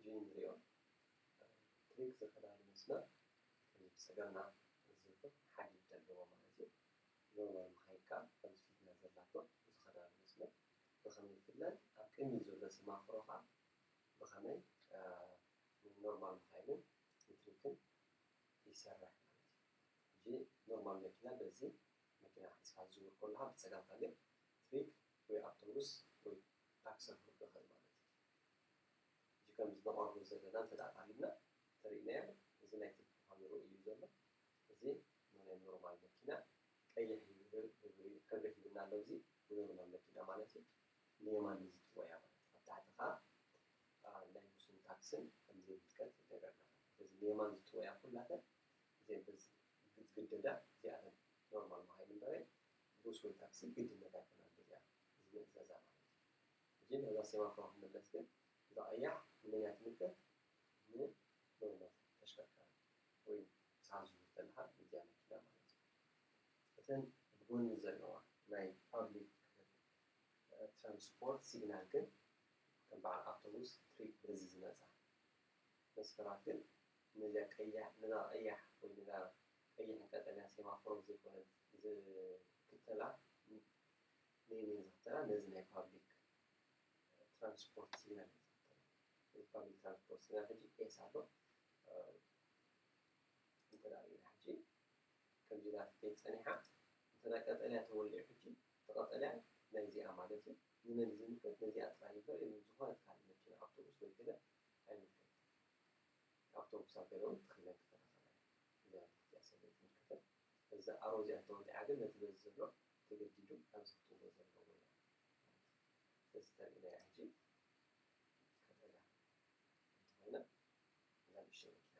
እዚ ንሪኦ ትሪክ ዝኸዳሉ መስመር ከምዚ ብፀገምና ዝዝርግሕ ሓዲድ ኣለዎ ማለት እዩ። ኖርማል መኻይድ ከዓ ከምዚ ፊትና ዘላቶ ዝኸዳሉ መስመር ብኸመይ ይፍለጥ? ኣብ ቅድሚት ዘሎ ሴማፎሮ ከዓ ብኸመይ ኖርማል መኻይድን ንትሪክን ይሰርሕ ማለት እዩ። ሕጂ ኖርማል መኪና በዚ መኪና ሒዝካ ዝዝውር ከለካ ብፀጋምካ ግን ትሪክ ወይ ኣውቶቡስ ወይ ታክሲ ክህልወካ ይኽእል ማለት እዩ። ሕጂ ከምዚ ነቐርቦ ዘለና እንተ ደኣ ቀሪብና ተሪእናዮ እዚ ናይ ትሪክ ምዃኑ ርኡይ እዩ ዘሎ። እዚ ናይ ኖርማል መኪና ቀይሕ ይብል ሕብሪ ሂብና ኣሎ። እዚ ብኖርማል መኪና ማለት እዩ። ንየማን ዝጥወያ ማለት ኣብ ታሕቲ ከዓ ናይ ቡስን ታክስን ከም ዘይምልከት ይነገርና። ስለዚ ንየማን ዝጥወያ ኩላተን እዚአን በዚ ዝግደዳ እዚኣተን ኖርማል መኻይን እምበረ ቡስ ወይ ታክሲ ግድነት ኣይኮናን በዚኣ ዝምእዘዛ ማለት እዩ። ሕጂ ነዛ ሴማፎር ክመለስ ግን እዛ ቀያሕ ንመን እያ ትምልከት? ንኖርማል ተሽከርካሪ ወይ ሰዓት ዝውር ዘለካ ነዚኣ መኪና ማለት እዩ። እተን ብጎኒ ዘለዋ ናይ ፓብሊክ ትራንስፖርት ሲግናል ግን ከም በዓል ኣውቶቡስ ትሪክ በዚ ዝመፃ መስመራት ግን ነዚኣ ቀያሕ ነዛ ቀያሕ ወይ ነዛ ቀይሕን ቀጠልያን ሴማፎር ዘይኮነ ዝክተላ ነየን ዝኽተላ ነዚ ናይ ፓብሊክ ትራንስፖርት ሲግናል ዝኽተላ። እዚ ፓብሊክ ትራንስፖርት ሲግናል ሕጂ ኤስ ኣሎ። እንተ ርኢና ሕጂ ከምዚ ኢላ ክትከይድ ጸኒሓ እንተ ናይ ቀጠልያ ተወሊዑ ሕጂ እቲ ቀጠልያ ናይዚኣ ማለት እዩ። ንመን እዩ ዝምልከት? ነዚኣ ጥራይ እምበር ንዝኾነት ካልእ መኪና ኣውቶቡስ ወይ ገለ ኣይምልከት። ኣውቶቡስ ኣብ ገለ እውን ትኽለን ክከታተላ እያ። እዚኣ እዚኣ ሰብ ኣይትምልከተን። እዛ ኣሮ እዚኣ እንተወሊዓ ግን ነቲ በዚ ዘሎ ተገዲዱ ኣብዚ ክትውሎ ዘለዎ እያ። ስለዚ ተሪእናያ ሕጂ ቀጠልያ እንተኾይና እዛ ንእሽተይ መኪና